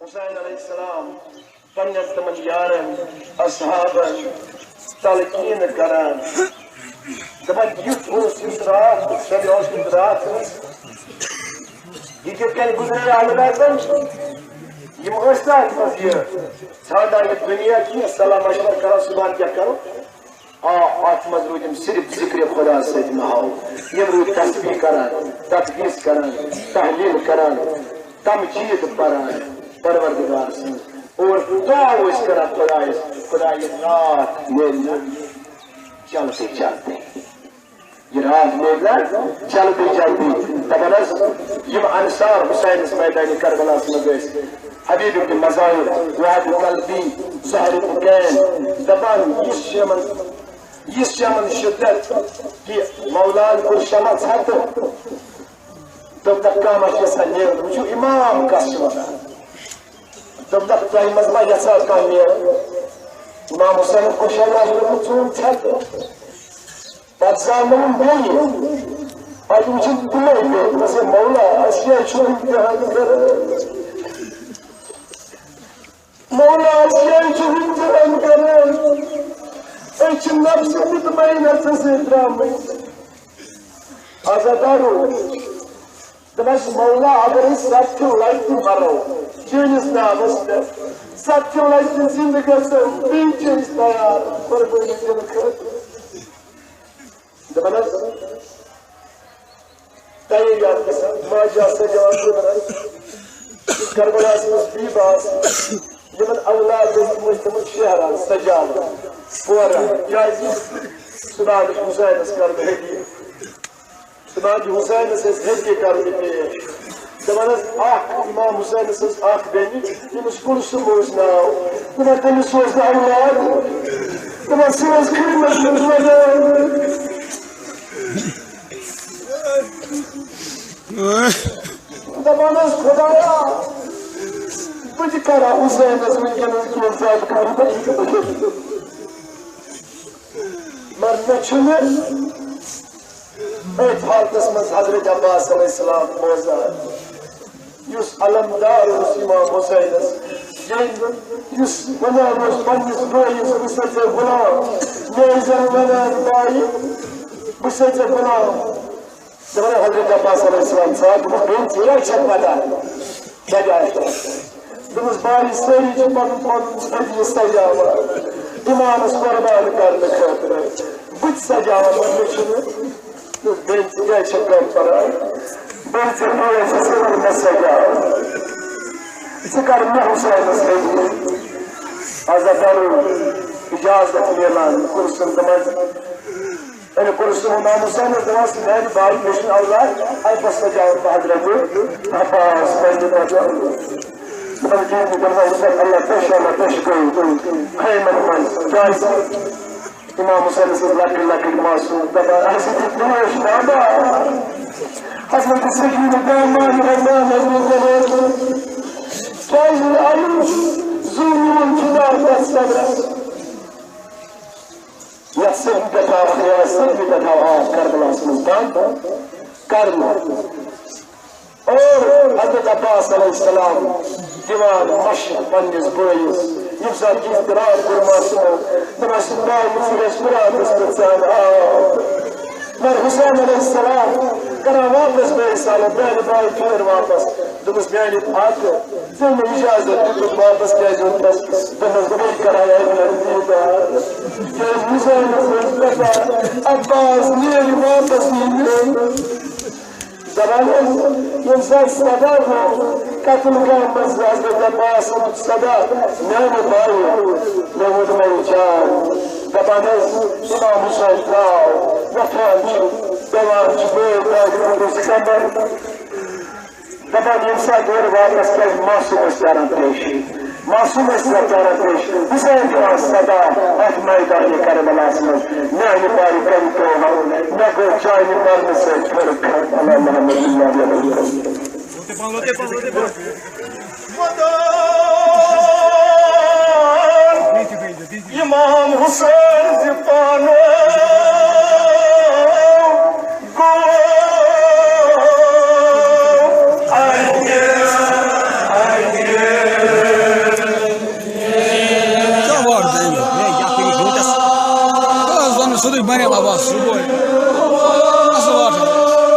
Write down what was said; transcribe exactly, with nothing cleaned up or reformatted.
حسین علیہ السلام پننٮ۪ن تِمن یارن، اصحابن تلقین کران، دپان، یُتھ اوس یُس راتھ، سۄ اوس یُس راتھ ٲس، یہِ کِتھ کٔنۍ گُزرے اہل بیتن؟ یِم ٲسۍ نہٕ اتھ منٛز یہِ ژھانڈان یہِ دُنیا کینٛہہ، صلاح مشورٕ کران، صبحن کیٛاہ کرو؟ آ، اتھ منٛز روٗدۍ یِم صرف ذکر خدا سۭتۍ محو۔ یِم روٗدۍ تسبیح کران، تقدیس کران، تحلیل کران، تمجید پران پروردگار سٕنٛز۔ اور دعا ٲسۍ کران خدایس، خدا، یہِ راتھ میلہِ نہ چلتے چلتے۔ یہِ راتھ میلہِ نہ چلتے چلتے۔ دپان حظ، یِم انصار حسینس میدانِ کربلاہس منٛز ٲسۍ، حبیب ابن مظاہر، وہب قلبی، زہر ابن کین، دپان، یُس یِمن، یُس یِمن شدت کہِ مولان کوٚر شمع ژھتہٕ، دوٚپنکھ، کانٛہہ ما چھُ یژھان نیرُن؟ وٕچھِو، امام کس چھِ ونان۔ دوٚپنکھ، تۄہہِ منٛز ما یژھان کانٛہہ نیرُن؟ امام حسینن کوٚر شمع، دوٚپُن، ژٕ ووٚن ژھتہٕ۔ پتہٕ زاننووُم بیٚیہِ۔ پتہٕ وٕچھِن تِمے بیٚیہِ، دوٚپمَس، ہے مولا، اَسہِ کیٛازِ چھُ امتحان کران؟ مولا، اَسہِ کیٛازِ چھُ امتحان کران؟ أسۍ چھِ نفسِ مطمئنہ ژےٚ سۭتۍ درٛامٕتۍ۔ عزادارو، دوٚپمَس، مولا، اگر أسۍ ستہِ لٹہِ تہِ مرو چٲنِس ناوس پٮ۪ٹھ، ستہِ لٹہِ تہِ زِندٕ گژھو، بیٚیہِ چھِ أسۍ تیار قربٲنی دِنہٕ خٲطرٕ۔ دپان حظ، تیٲری آسہٕ گژھان، ماجہِ آسہٕ سجاوان، دپان حظ، یُس کربلاہس منٛز بیبہ آسہٕ، یِمن اولاد ٲسۍ، تِم ٲسۍ تِمن شہران، سجاوان، پوران۔ کیازِ؟ صبحن حسینس کرنہٕ ہدیہِ۔ صبحن حسینس ٲسۍ ہدیہِ کرنہِ پیش۔ دپان حظ، اکھ امام حسینس ٲس اکھ بیٚنہِ، تٔمِس کُلثوم اوس ناو۔ دپان، تٔمِس اوس نہٕ اولاد۔ دپان، سُہ اوس خدمت منٛز لگان۔ دپان حظ، خدایا، بہٕ تہِ کرا حسینس وٕنکیٚنس کینٛہہ زیادٕ کَرٕ۔ مگر مےٚ چھُنہٕ أتھۍ حالتس منٛز حضرت عباس علیہ السلام بوزان، یُس علمدار اوس امام حسینس، ییٚمۍ، یُس ونان اوس پننِس بٲیِس، بہٕ چھُسے ژےٚ غلام، مےٚ ٲسۍ زن ونان، بایہِ، بہٕ چھُسے ژےٚ غلام۔ دپان، حضرت عباس علیہ السلام صاحب، دوٚپُکھ، بیٚنہِ، ژےٚ کیٛازِ چھَکھ ودان؟ کیٛازِ آسہِ؟ دوٚپمَس، باری سٲری چھِ پَنُن پَنُن ہدیہِ سجاوان، اِمامَس قۄربان کرنہٕ خٲطرٕ۔ بہٕ تہِ سجاوان، مگر مےٚ چھُنہٕ۔ دوٚپُس، بیٚنہِ، ژٕ کیٛازِ چھَکھ غم کران؟ بیٚنہِ، ژےٚ بوے چھِ سٲری مےٚ سجاوان۔ ژٕ کر مےٚ حسینَس ہدیہِ۔ عزادارو، اجازت میلان، کُلثوم دَپان، أمۍ کوٚر سُہ امام حسینس دپان، میانہِ بایہِ، مےٚ چھُنہٕ اولاد، البتہ سجاوَن بہٕ حضرت عباس پننہِ بدلہٕ۔ دپان، کِہیٖنۍ تہِ، دپان، یہِ کَتھ، اللہ، تۄہہِ چھُ، اللہ، تۄہہِ چھُ گٔمٕتۍ خیمن منٛز۔ کیٛازِ؟ امام حسینس ٲسۍ لۄکٕٹۍ لۄکٕٹۍ معصوم، دپان، اَسہِ تہِ ترٛوش بابا۔ حضرت سکینہ دامان رضوان حضرت، کیٛازِ آیہِ زوٗ میون خدا تَتھ صدرس؟ یتھ سۭتۍ پٮ۪ٹھ آو، یتھ سۭتۍ پٮ۪ٹھ آو آب کربلاہس منٛز بند کرنہٕ۔ اور حضرت عباس علیہ السلام دِوان مشق پننِس بٲیِس، ییٚمہِ ساتہٕ یہِ اضطراب کوٚرمس تِمو، دوٚپمس، بایہِ، ژٕ گژھ مُرادس پٮ۪ٹھ ژٕ اَن آب۔ مگر حسین علیہ السلام کران واپس بٲیِس سالس، میانہِ بایہِ، پھِر واپس۔ دوٚپمس، میانہِ پھاکہٕ، ژےٚ مےٚ اجازت دیُتُتھ واپس کیازِ اوٚنتس؟ دوٚپمس، بہٕ بیٚیہِ کرٕ ہا اَکہِ لٹہِ دیٖدار۔ کیازِ مُزاحمس منٛز پٮ۪ٹھا عباس نیرِ واپس یِنہٕ۔ دپان حظ، ییٚمہِ ساتہٕ صدا گوٚو، قتل گاہ منٛز حضرت عباس صدا، میانہِ بایہِ، مےٚ ووٚن، مےٚ جان، دپان حظ، امام حسین درٛاو، وۄتھان چھُ، بیٚہوان چھُ، بٲے دادِ ہُنٛد کمر۔ دپان، ییٚمہِ ساتہٕ یورٕ واپس کیٛازِ معصوم ٲسۍ کران پیش؟ معصوم ٲسۍ کران پیش؟ حسین دِوان صدا اتھ میدانِ کربلاہس منٛز، میانہِ بارِ کرِ توبہ، مےٚ گوٚو چانہِ مرنہٕ سۭتۍ پھر کھنڈ۔ اللہ محمد اللہ علیہ وسلم۔ امام حسین زِ پانہٕ گوٚو اَتہِ، اَتہِ۔ سیوٚدُے مریم عباس، یہِ گوٚو اَصٕل واٹھ۔